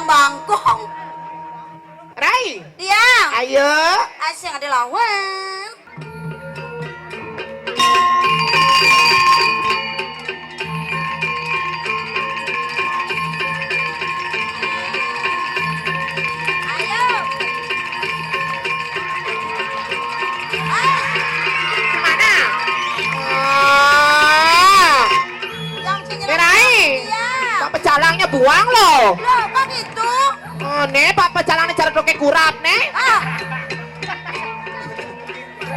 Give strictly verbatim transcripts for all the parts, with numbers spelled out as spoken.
Bangkong. Rai. Iya. Ayo. Asing ada lawan. Ayo. Ah. Kemana? Ah. Yang sini. Berai. Iya. Pak pecalangnya buang loh. Loh, kok gitu? Oh, nih, Pak pecalangnya cara toke kurap, nih. Ah.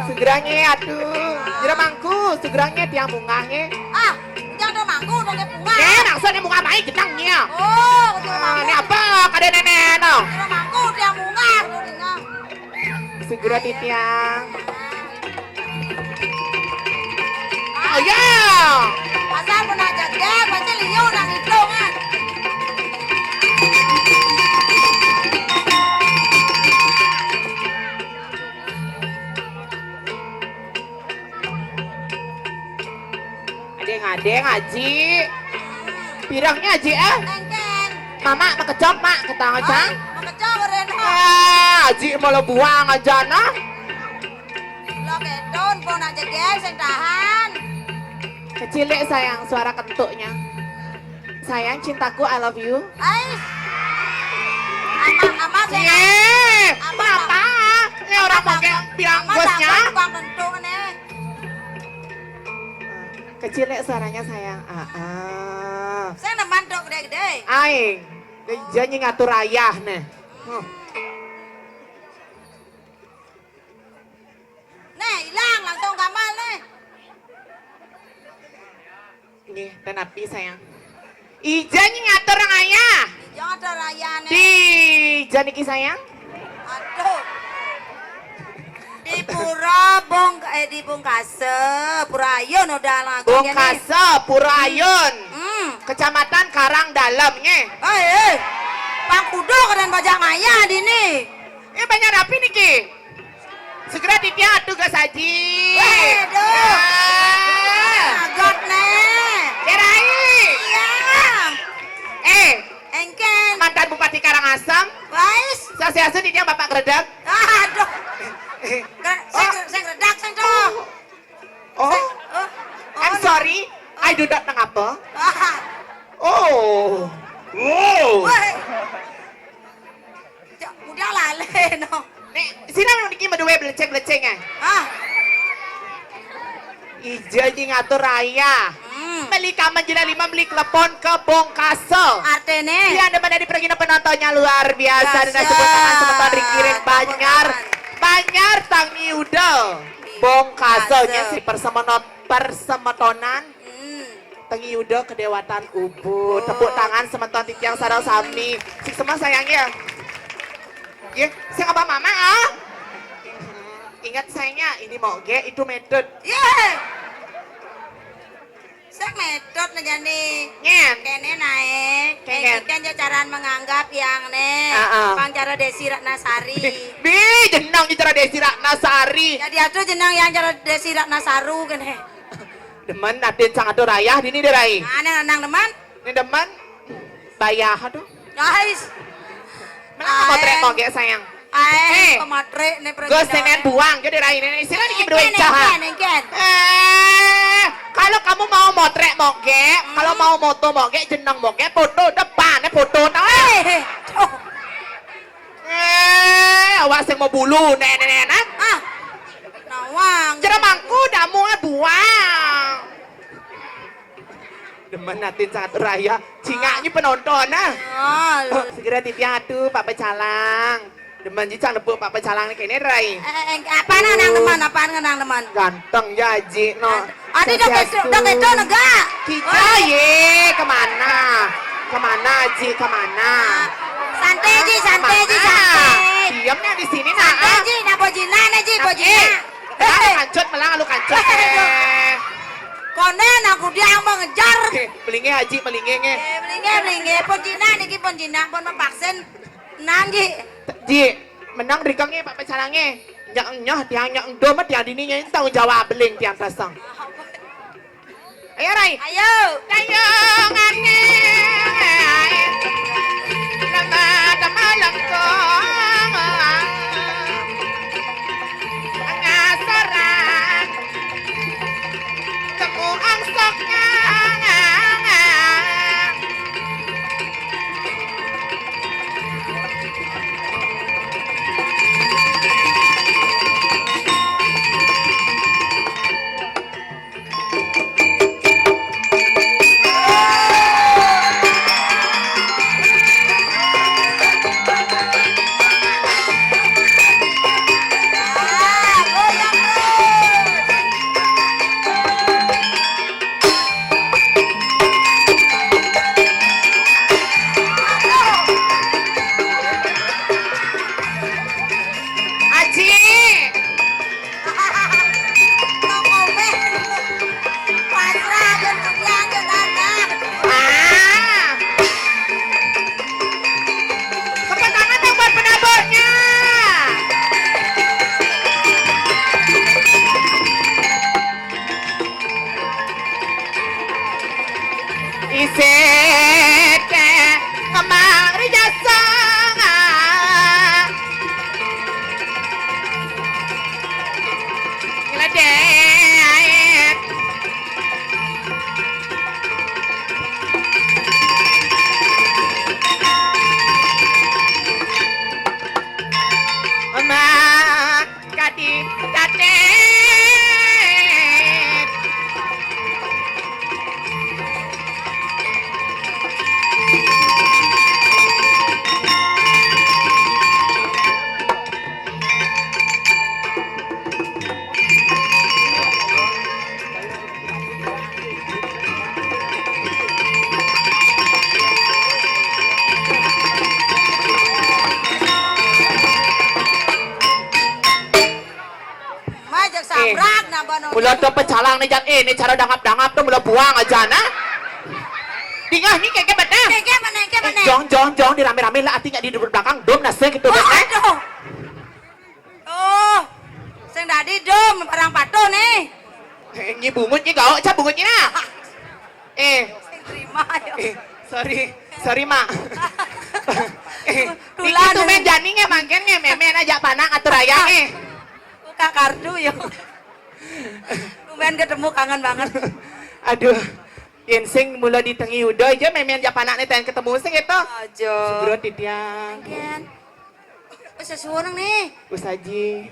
Segeranya, aduh. Jero mangku, segeranya tiang bungahnya. Ah, tiang ada mangku, ada bunga. Eh, langsung nih bunga main jenangnya. Oh, jero mangku. Ini apa? Kada nenek, no. Jero mangku, tiang bunga, jero bunga. Segera titiang. Oh, ya. Asal pernah jaga, pasti liu nang itu, kan. Adeng-adeng, Aji. Pirangnya, Aji, eh? Engken. Mama, makejop, Mak, ketang aja. Ay, makejop, Ren, ha. Ah, Aji malah buang aja, nah. Lo kedon, pon aja, geng, sing tahan. Kecil dek, sayang, suara kentuknya. Sayang, cintaku, I love you. Ais. Aman, aman, sing. Ye, aman, kenapa? Aman. Ini orang pakai bilang bosnya. Aman, aman, tukang kentuk, nih. Kecil, Lek, suaranya, sayang. Ah, ah. Saya neman, Dok, gede-gede. Aing. Janji ngatur ayah, nih. Huh. Nih, hilang, langsung gamal, nih. Nggih, tenapi, sayang. Ija nyi ngatur nang ayah. Ija ngatur ayah, nih. Di ija niki, sayang. Aduh. Di pura Bong-, eh, di Bungkasa, Pura Ayun udah lagu ya, nih. Bungkasa, Pura Ayun. Hmm. Kecamatan Karang Dalam, nggih. Eh, eh. Pang kuda kedan bajak maya di ni. Eh, banyak rapi niki. Segera titiang atuh geus aji. Waduh. Ah. Agot, nih. Cerai. Iya. Eh, Engken. Mantan Bupati Karangasem. Wais. Sasiasun ini yang Bapak Gredeg. Aduh. Eh, eh. Gre-, sing, oh, sing Gredeg, sing tuh. Oh. Sing, oh, oh, I'm no. Sorry. I do not mengapa. Ah. Oh. Wow. Woi. Cok, udah lah, le, no. Nek, sini niki berdua belecek-belecek, eh. Ah. Ija nyi ngatur raya. Hmm. Beli kamen jila lima, beli klepon ke Bongkasa. Artene? Dia ada mana di pergi penontonnya luar biasa. Biasa. Dan tepuk tangan semeton ringkiring Banjar. Tepuk tangan. Banjar Tangi Uda. Bongkasa. Bongkasa nya si persemenot-, persemetonan. Hmm. Tangi Uda kedewatan Ubud. Oh. Tepuk tangan semeton titiang sareng sami. Sing semua sayang ya. Nggih, sing apa mama, ah? Ingat sayangnya, ini moge, itu metode. Ye. Sing metode nah jani. Ngen. Kene naik. Kene. Kayak ikan ja caran menganggap yang ne. Heeh. Pang cara Desi Ratnasari. Bi, jenang di cara Desi Ratnasari. Jadi atuh jenang yang cara Desi Ratnasaru kene. Demen, atin sang atur rayah dini deh, Rai. Nah, nang, nang demen. Ini demen. Bayah, aduh. Guys. Mana mau trek moge, sayang? Aeng, eh, pematrik nih, Gus, senen buang, jadi Rai, nenek, sini lagi berdua. Engken, engken, engken. Eh, kalau kamu mau motrek moge, hmm, kalau mau moto moge, jeneng moge, foto depan, eh, foto, tahu? Eh, eh, oh. Eh, awak sing mau bulu, nenek, nenek, nah. Ah, nawang. Jero mangku, damu, eh, buang. Demen atin sangat raya. Cingaknya penonton, ah. Oh, segera titiang atuh, Pak Pecalang. Demen ji cang nepuk Pak Pecalang ni kene, Rai. Eh, eh, apa nang, nang demen, apa nang, nang demen? Ganteng ya, Ji, no. Adi dok itu, dok itu nega. Kita, oh, ye, kemana? Kemana, Ji, kemana? Santai, Ji, santai, Ji, kemana? Santai. Diam nih di sini, nah. Santai, Ji, nah, bojina, nih, Ji, bojina. Eh, eh. Melang, lu kancut, melang, lu kancut, eh. Konen aku dia mengejar. Eh, melinge, Haji, melinge, nge. Eh, melinge, melinge. Pun Cina, niki pun Cina, pun mepaksin. Nang, Ji. Ji, menang rikenge, Pak Pecalange. Nyak nyoh, tiang nyak endo, mah tiang dini nyanyi tanggung jawab beling tiang tasang. Ayo, Rai. Ayo. Ayo, ngane. Nama Ngasaran temu angsok. Aji. Pasrah, jangan kebilang, jangan. Ah. Tepuk tangan dong buat penabuknya. Isih kemang rijasa. Ngeledek. Mama. Kadi dadet. Majak sabrak nambah nonton. Mula to pecalang nih, Jat. Eh, nih cara dangap-dangap tuh mula buang aja, nah. Dingah nih, keke bedah. Keke mana, keke mana? Jong, jong, jong, di rame-rame lah, artinya di belakang, dom nasi gitu, wah, nah. Aduh. Oh, sing dadi dom, barang patuh nih. Eh, nyi bungut, nyi gauk, cak bungut nyi, nah. Eh. Sing terima, ya. Eh, sorry. Sorry, Mak. Eh, tulan. Niki tumben jani nge mangken nge memen ajak panak atur ayah, eh. Buka kartu, ya. Tumben ketemu, kangen banget. Aduh. Yen sing mula di tengi udo aja memen ajak panak nih ten ketemu sing itu. Aja. Sugrot titiang. Mangken. Wis sesuwun nih. Wis aji.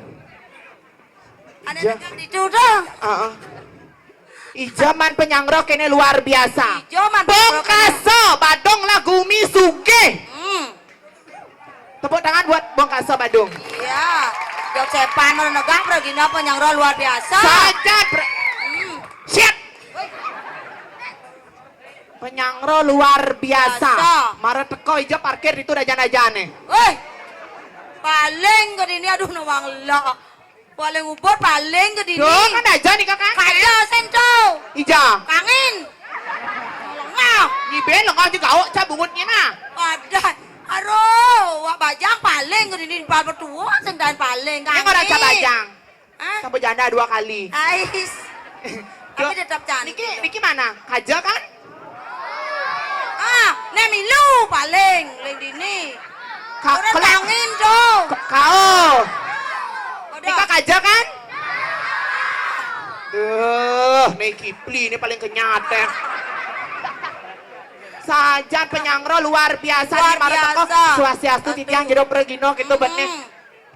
Ada ija. Tekan ditu tuh. Heeh. Ija man penyangro kene luar biasa. Ija man penyangro kene. Bongkaso, Badung lah gumi sugih. Hmm. Tepuk tangan buat Bongkaso Badung. Iya. Jok sepan menegak pergi penyangro luar biasa. Saja, pre- Hmm. Siap. Penyangro luar biasa. Biasa. Mara teko ija parkir itu dajan-dajane. Woi. Paling ke dini, aduh, nawang lah. Paling ubur, paling ke dini. Tuh, kan aja nih, Kakak. Kaja sento. Ija. Kangin. Lengah. Nyibe lengah juga, oh, cak bungut ngena. Padah. Aduh, wak bajang paling ke dini, paling tua, sendan paling. Ini orang cak bajang. Hah? Sampai janda dua kali. Ais. Tapi tetap cantik. Niki, Niki mana? Kaja kan? Ah, ne milu paling, ling dini. Ka-, orang kela- tangin tuh. Ka-, kao. Waduh. Nika kaja kan? Duh, Nek Kipli ini paling kenyat ya. Sajan penyangro luar biasa. Luar nih, mara teko biasa. Swastiastu, titiang jero pragina gitu, mm-mm, benih.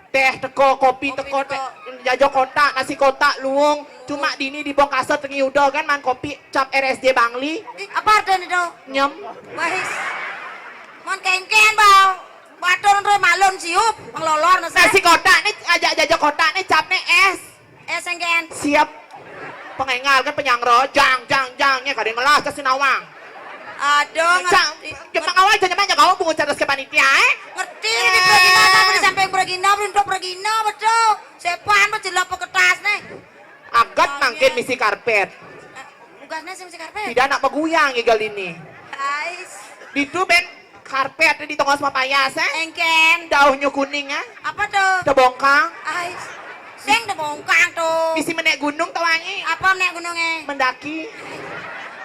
Teh teko, kopi teko, kopi teko, teh, jajo kotak, nasi kotak, luung. Cuma dini di Bongkaso tengi udo kan, man kopi cap R S J Bangli. Apa artinya itu? Nyem. Wahis. Man kengken, bau. Batur nro malun siup, pengelolor nasi. Nasi kotak nih, ajak jajo kotak nih, cap nih es. Es sengken. Siap. Pengengal kan penyangro, jang, jang, jang, ya, kadang ngelas ke Sinawang. Aduh, cang, ngerti. Jepang awal aja nyemak, nyemak, kamu bungut cadas ke panitia, eh? Ngerti, ini eh, pergina, apa disamping pergina, beruntuk pergina, betul. Sepan, apa jelek, apa kertas, nih. Agat mangkin misi karpet. Eh, tugasnya sih misi karpet. Tidak nak peguyang, igal ini. Ais. Ditu ben karpet di tongos papayas, eh? Engken. Daunnya kuning, eh? Apa tuh? Tebongkang. Ai, sing tebongkang tuh. Bisi menek gunung tuh wangi. Apa menek gunungnya? Mendaki.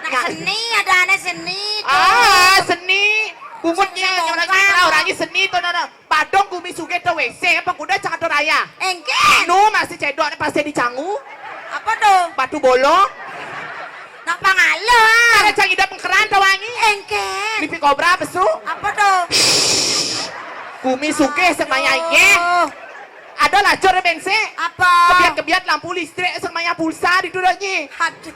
Nah, nah, seni, ada aneh seni tuh. Ah, seni. Bungut seni nih, tebongkang. Orang, orang seni tuh, nah, nah. Adong gumi sugih to W C, apa kuda cang atur ayah. Engken. Nu masih cedok ne pasti dicangu. Apa to? Batu bolong. Nak pangalo, ah. Ada cang idap pengkeran to wangi. Engken. Mimpi kobra pesu. Apa to? Gumi sugih sing maya ye. Aduh. Ada lacur bense. Apa? Kebiat-kebiat lampu listrik sing maya pulsa di duduk nyi. Aduh.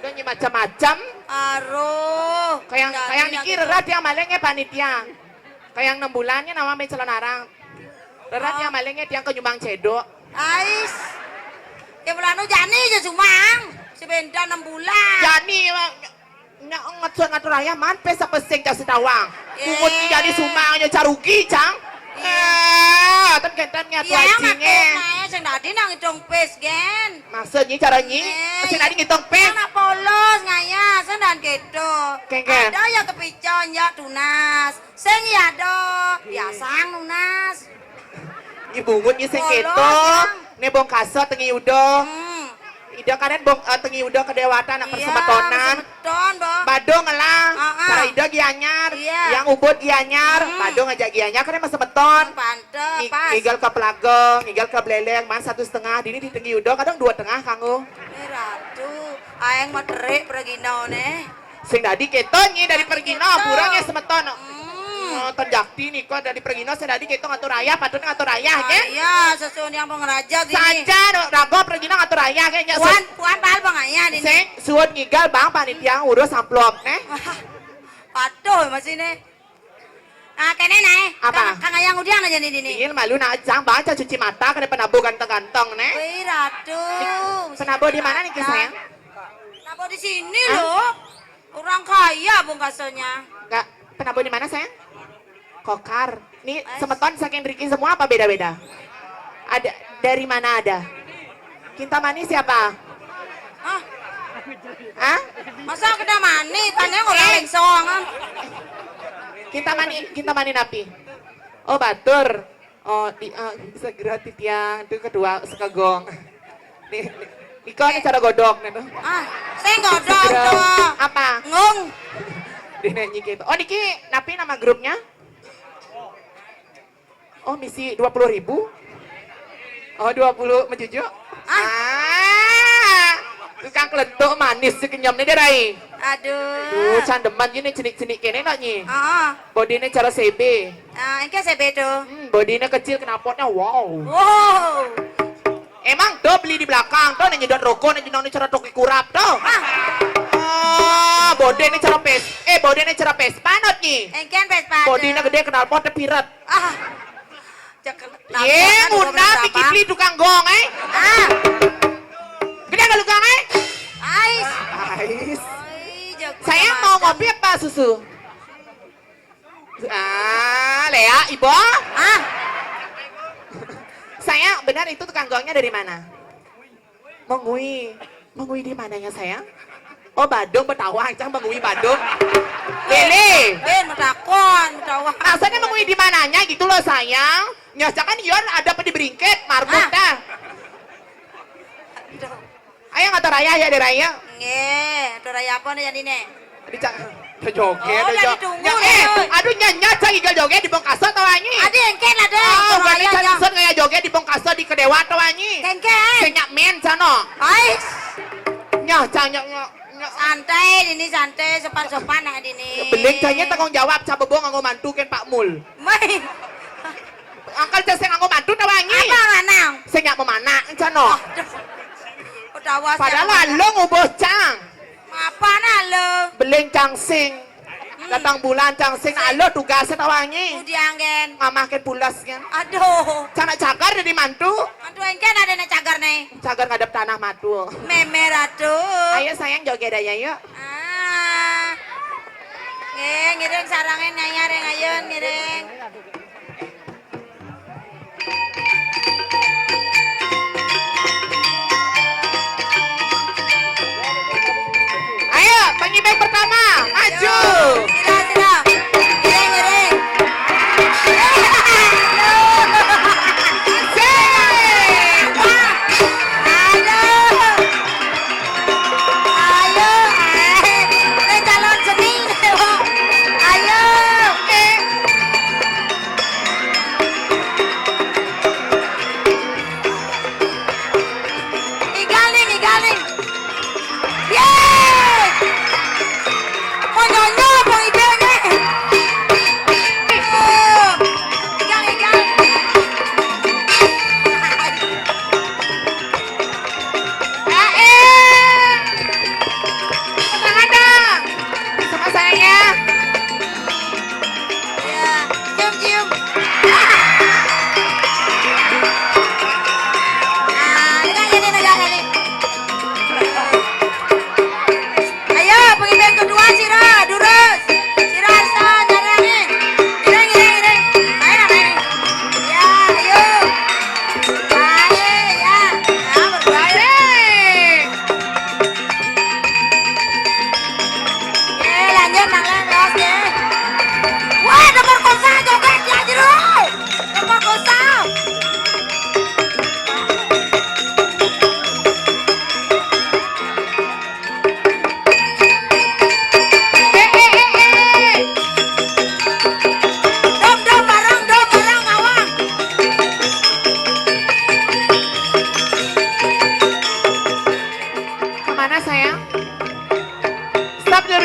Udah nyi macam-macam. Aruh. Kayang, kayang niki rerah tiang maling ya panitia. Kayang enam bulannya nama main calon arang. Rerah tiang maling ya tiang ke nyumbang cedok. Ais. Ya bulan nu jani aja sumbang. Sebentar enam bulan. Jani, nya ngecut ngatur ayah man pes apa sing cang setawang. Pungut ni jadi sumbang nya carugi cang. Eh, ten kenten nya tu ajinge. Sing dadi nang hitung pes gen. Maksudnya cara nyi? Sing dadi ngitung pes. Anak polos ngaya, sing dan gitu. Kengken. Ada ya kepican ya tunas. Sing ya do, biasang nunas. Nyi bungut nyi sing keto. Ne bong kaso tengi udo. Hmm. Ida kanen bong, eh, tengi udo kedewatan nak persemetonan. Persemeton, Bong. Bado ngelah. Heeh. Cara ida gianyar. Iya. Yang ubud gianyar. Hmm. Bado ngajak gianyar kanen persemeton. Pantes, pas. Ngigel ke pelago, ngigel ke beleleng, man satu setengah. Dini di tengi udo kadang dua tengah kanggo. Eh, Ratu, aeng materik pergino ne. Sing dadi keto nyi dari pergino, pura nyi semeton. Hmm. Oh, ten jakti niko dari pergino sing dadi keto ngatur ayah, patut ngatur ayah, ke? Iya, sesuai yang pengeraja gini. Saja, rago pergino ngatur ayah, ke? Nya, puan, puan pal pengayah dini. Sing, suut ngigal bang, panitia ngurus amplop, ne? Patuh masih ne. Ah, kene nae. Apa? Kang, Kang Ayang udiang aja nih, nih. Ingin malu nak jang baca cuci mata kena penabuh ganteng-ganteng, ne? Wih, Ratu. Penabuh di mana nih, sayang? Penabuh di sini loh. Orang kaya bungkasannya. Enggak, penabuh di mana, sayang? Kokar. Nih, semeton saking Riki semua apa beda-beda? Ada, dari mana ada? Kintamani siapa? Hah? Hah? Masa Kintamani? Tanya orang lain soang, ah. Kintamani, Kintamani napi? Oh, batur. Oh, di, eh, segera titiang itu kedua sekegong. Nih, nih. Iko nih cara godok nih tuh. Ah, saya godok tuh. Apa? Ngung. Dinyanyi gitu. Oh, niki napi nama grupnya? Oh, misi dua puluh ribu. Oh, dua puluh menjujuk. Ah. Ah. Tukang kelentuk manis si kenyam nih, Derai. Aduh. Tuh, candeman gini cenik-cenik kene nak nyi. Ah. Bodi ini cara C B. Ah, engke C B tuh. Hmm, bodi ini kecil knalpotnya, wow. Wow. Emang tuh beli di belakang tuh, nih nyedot rokok, nih jenong nih cara toki kurap tuh. Ah. Ah, bodi ini cara pes, eh, bodi ini cara pes, panot nyi. Engke pes panot. Bodi ini gede knalpotnya piret. Ah. Ye, ngundang Pi Kipli tukang gong, eh? Ah. Gede gak tukang, eh? Ais. Ais. Saya mau kopi apa susu? Ah, Lea, Ibu? Ah. Saya benar itu tukang gongnya dari mana? Mengui. Mengui di mananya, sayang? Oh, Badung, Betawang, cang Mengui Badung. Lele. Ben, Metakon, Betawang. Maksudnya Mengui di mananya gitu loh, sayang. Nyoh, jangan Yon ada apa di beringkit, marbut dah. Ayo ngatur raya ya, di raya. Nggih, ngatur raya apa nih jadi nih? Di cak, joget. Oh, aduh, ditunggu ya, eh, aduh, nyanyi cak igal joget di Bongkaso tau anyi. Aduh, engke lah deh. Oh, bukan cak nyusun kayak joget di Bongkaso di Kedewa tau anyi. Engke. Senyak men cano. Ais. Nyah, cak nyah, nyah, nyah. Santai dini, santai, sopan-sopan nah dini. Beling canya tanggung jawab, cak bebo nganggo mantu ken Pak Mul. Mai. Angkel cak sing nganggo mantu tau anyi. Apa lanang? Senyak memanak cano. Aduh. Padahal alo ngubuh cang. Apa nah lo? Beling cangsing. Hmm. Datang bulan cangsing, nah, lo tugasnya tau anyi. Udiang gen. Ngamahke pulas gen. Aduh. Cang nak cagar jadi mantu. Mantu engke ada nak cagar nih. Cagar ngadep tanah matu. Meme Ratu. Ayo sayang joget aja yuk. Ah. Nggih, ngiring sarangin nyayar yang ayun ngiring. Ayo, pengibing pertama, maju. Sila, sila. Ngiring, ngiring. Asik. Aduh. Ayo, eh. Ini calon seni, Bu. Ayo. Eh.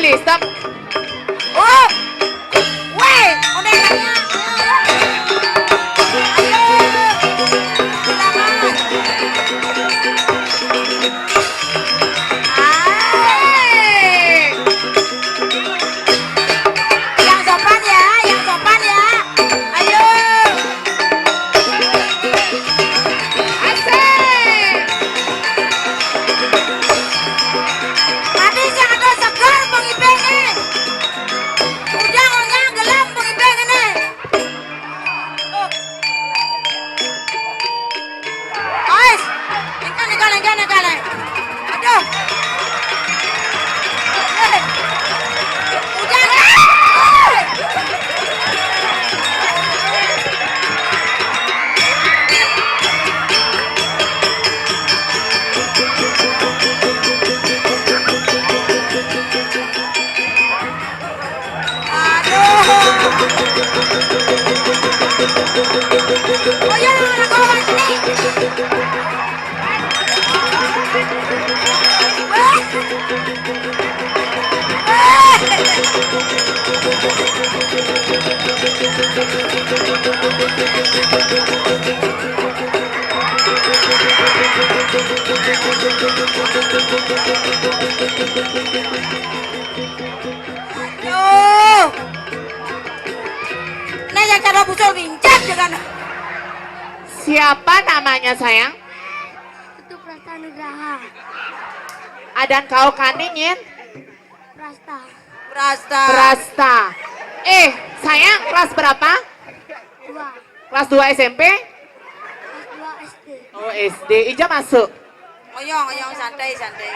Stop. Oh. Weh, udah nanya. Ayo. Silakan. Hai. Yang sopan ya, yang sopan ya. Ayo. Asik. Tadi sing ado seger pengibing e. Udah onyang gelem pengibing ini. Ais, engkan, engkan, engkan, engkan, eh. Aduh. Eh. Udah, eh. Aduh. Oh ya, anak kawan ini. Weh. Weh. Aduh. Nah, yang cara busur mincet dengan. Siapa namanya, sayang? Itu Prasta Nugraha. Adan kau kandingin? Prasta. Prasta. Prasta. Eh, sayang, kelas berapa? Dua. Kelas dua S M P? Kelas dua S D. Oh, S D. Ija masuk. Oyong, oyong, santai, santai.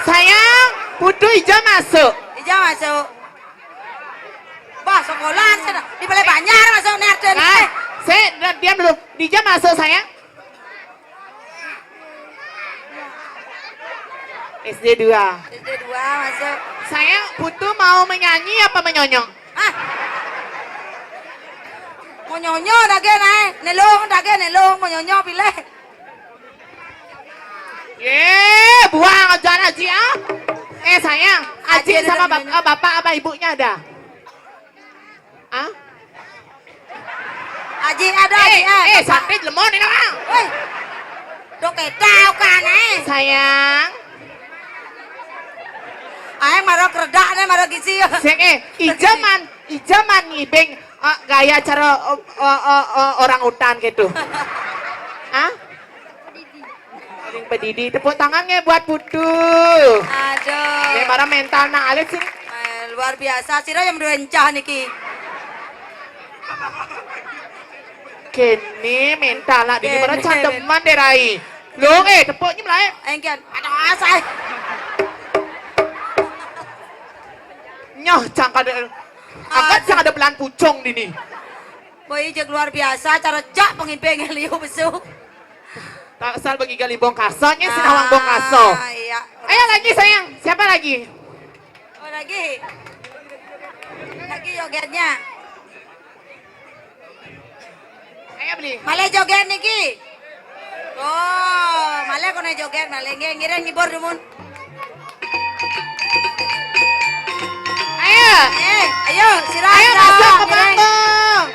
Sayang, Putu Ija masuk. Ija masuk. Bah, sekolahan sana. Di Balai Banjar masuk ni Arden. Nah, eh, saya, diam dulu. Ija masuk, sayang. S D dua. S D dua masuk. Sayang, Putu mau menyanyi apa menyonyong? Ah. Mau nyonyo dage nae, nelong dage nelong, mau nyonyo pilih. Ye, buang aja Aji ah. Eh, sayang, Aji Aji sama bap- eh, bapak apa ibunya ada? Ah? Aji ada, eh, Aji, ah, eh, bapak. Santai lemon ini, Bang. Woi. Dok eta kan eh. Sayang. Ae maro keredak ne, maro gizi. Sik, eh, ijaman, ijaman ngibing, eh, gaya cara, eh, eh, eh, eh, orang hutan gitu. Ah? Paling pedidi. Tepuk tangannya buat Putu. Aduh. Dia marah mental nak alit sih. Eh, luar biasa. Sira yang dua encah niki. Kene mental lah dini marah candeman deh rai. Lo eh tepuknya mulai. Engkian. Ada asai. Nyoh cangkade. Angkat cangkade belan pucung dini. Boy, jeg luar biasa cara jak pengimpin liu besu. Tak asal bagi gali bong kaso, nya sinawang bong kaso. Ah, iya. Ayo lagi sayang, siapa lagi? Oh, lagi. Lagi jogetnya. Ayo beli. Male joget niki. Oh, male kone joget, male nggih ngiring ngibur dumun. Ayo. Eh, ayo, sira, ayo sira, masuk ke ngiring. Panggung.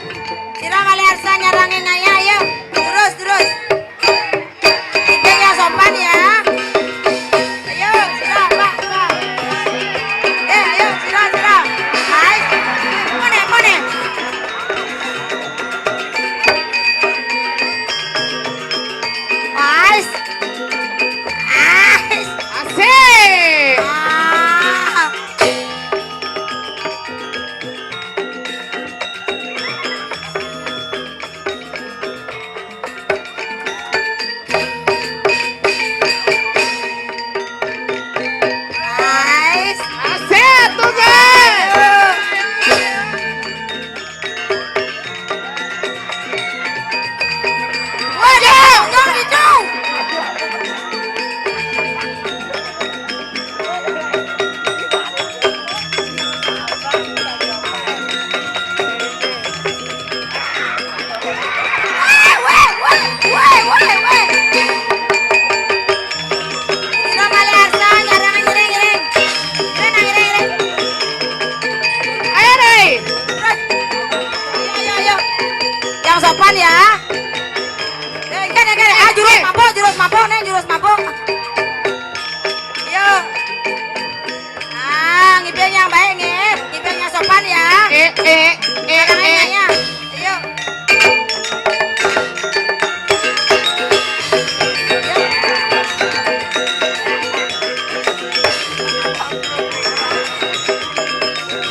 Sira male arsa nyarangin ayo, ayo. Terus, terus. Kita yang sopan ya. Ayo, sira, Pak, sira. Eh, ayo, sira, sira. Hai. Mone, mone. Ais. Ais. Asik. Ah. Kan, kan, ah, jurus mabuk, jurus mabuk, Neng, jurus mabuk. Yuk. Ah, ngibing yang baik, nggih. Ngibing yang sopan, ya. Eh, eh, eh, eh. Yuk.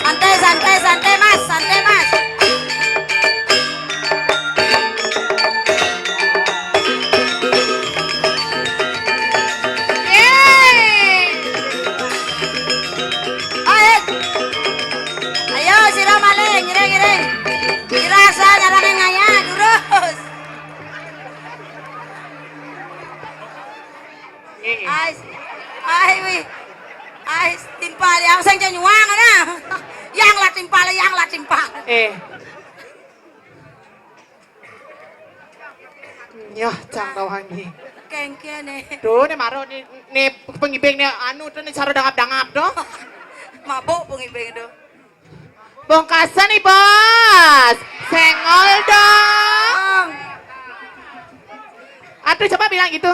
Santai, santai, santai, Mas. Santai, Mas. Yeay. Ayo. Ayo, sira malih, ngiring, ngiring. Sira asa nyarang ngaya, durus. Ais. Ai, wih. Ais, timpal yang sing nyuang, nah. Yang lah timpal, yang lah timpal. Eh. Nyah, cang tau hangi. Kengke, nih. Tuh, nih maro, nih, nih pengibing, nih, anu, tuh, nih, cara dangap-dangap, tuh. Mabuk pengibing, tuh. Bongkasan nih, Bos. Senggol dong. Atuh, coba bilang gitu.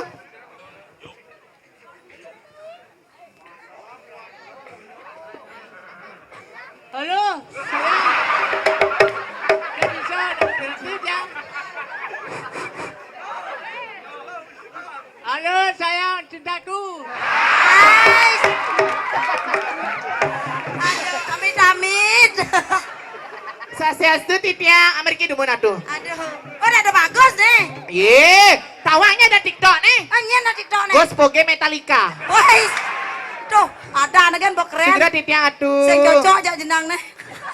Halo, saya. Saya bisa, dari sini, ya. Halo, sayang cintaku. Hai. Aduh, amit-amit. Swastiastu, Titiang, amriki dumun atuh. Aduh. Oh, ada bagus nih. Ye, tawanya ada TikTok nih. Ah, nyen ada TikTok nih. Gus Poge Metallica. Wais. Tuh, ada nih kan, bok keren. Segera, Titiang, atuh. Sing cocok aja jenang nih.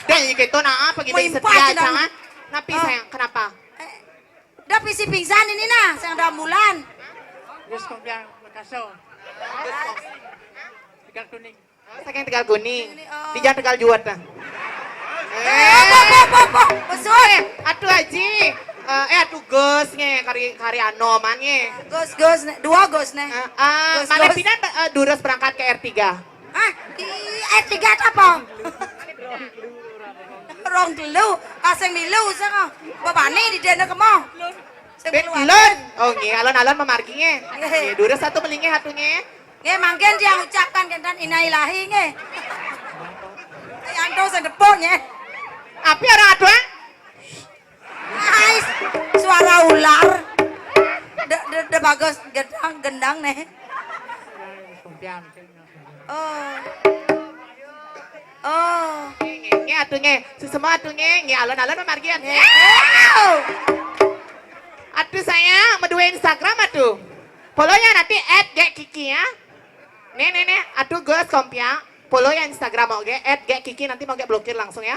Deh, gitu, nah, apa gitu? Mau impas setia jenang. Jangan. Napi, oh, sayang, kenapa? Eh, Dah pisi pingsan ini nah, sing ada ambulan. Terus kemudian Bekasau. Tegal Kuning. Oh, saking Tegal Kuning. Ini, oh. Di Jalan Tegal Juat dah. Eh, eh, apa, apa, apa, apa? Besok. Eh, atuh Aji. Eh, eh, atuh Gus nge, kari, kari Anoman nge. Gus, Gus, nih. Dua Gus nih. Eh, eh, Gus, mana Gus. Pindah, eh, durus berangkat ke R tiga. Hah? Iya, eh, tiga apa? Rong telu, ah, sing milu, sing, ah. Bapane di dene kemo. Sing bet milu lun. Oh, nggih, alon-alon mamargi, nggih. Nggih. Nggih, durus satu melinge hatunge. Nggih, mangkin tiang ucapkan kenten innalillahi, nggih. Yanto sing tepuk, nggih. Api ora aduh, ah? Ais, suara ular. De, de, de bagus gendang, gendang nih. Oh. Oh. Nge, nge, atuh nge. Susema atuh nge. Nge, alon-alon pamargian. Nge. Atuh sayang, medue Instagram atuh. Follow ya nanti at G Kiki ya. Nih, nih, nih. Atuh Gus Kompiang. Follow ya Instagram oge, at G Kiki, nanti mau ge blokir langsung ya.